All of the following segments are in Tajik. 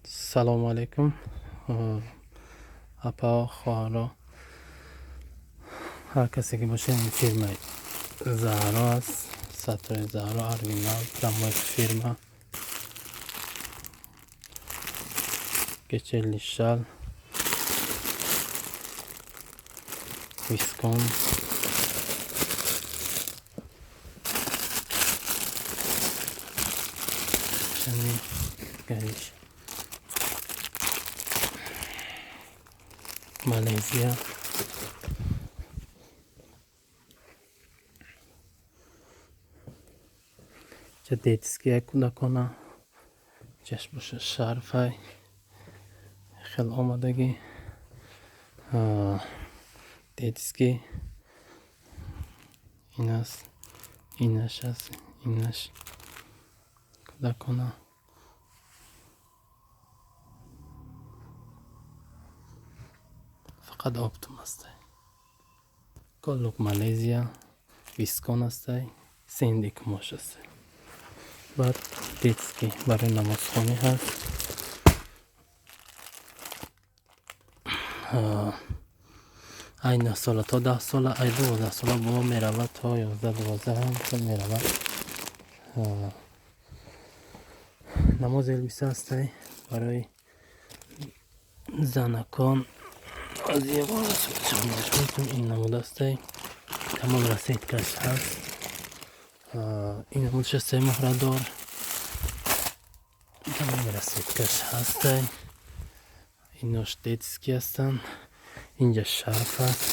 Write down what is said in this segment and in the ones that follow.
Салому алайкум, апао, хоҳаро, ҳар касе ки бошад. Ин фирмаи Заҳро аст, сатҳои Заҳро, оригинал, прямой фирма. Кечели шал, вискон, чани гариш Малайзия. Ча детския кӯдакона чаш боша, шарфай хел омадагӣ, детский ин аст, инаш аст, инаш кӯдакона. Фақат оптом астай. Коллук Малайзия, вискон астай, сенди кумош астай. Баъд детский барои намозхонӣ ҳаст. Ай 9 сола то 10 сола, ай 12 сола бо меравад, то 11-12 ҳам хел меравад. Намоз элбиса ҳастай барои занакон. Аз ин намуд ҳастай, тамом расцветкаш ҳаст. Ин намудш ҳастай, муҳрадор, тамоми расцветкаш ҳастай. Инош детский ҳастанд. Инҷа шарф аст,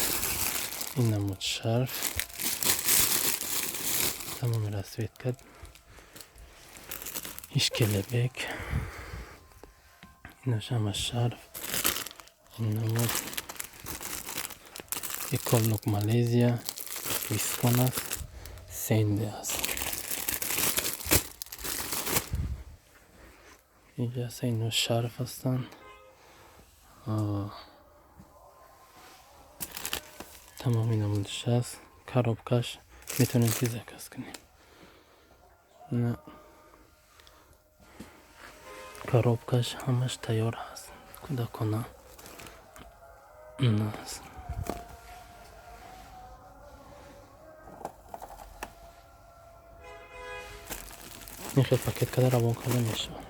ин намуд шарф, тамоми расцветка. Иш келебек, инош ҳама шарф. Ин намуд Эколук Малайзия, вискон аст, сенде аст. Инҷа аста, ино шарф ҳастанд. Тамоми намудиш аст, коробкаш метавонем ки заказ кунем. Коробкаш ҳамаш тайёр ҳаст, кӯдакона аст. Ин хел пакет карда равон карда мешавад.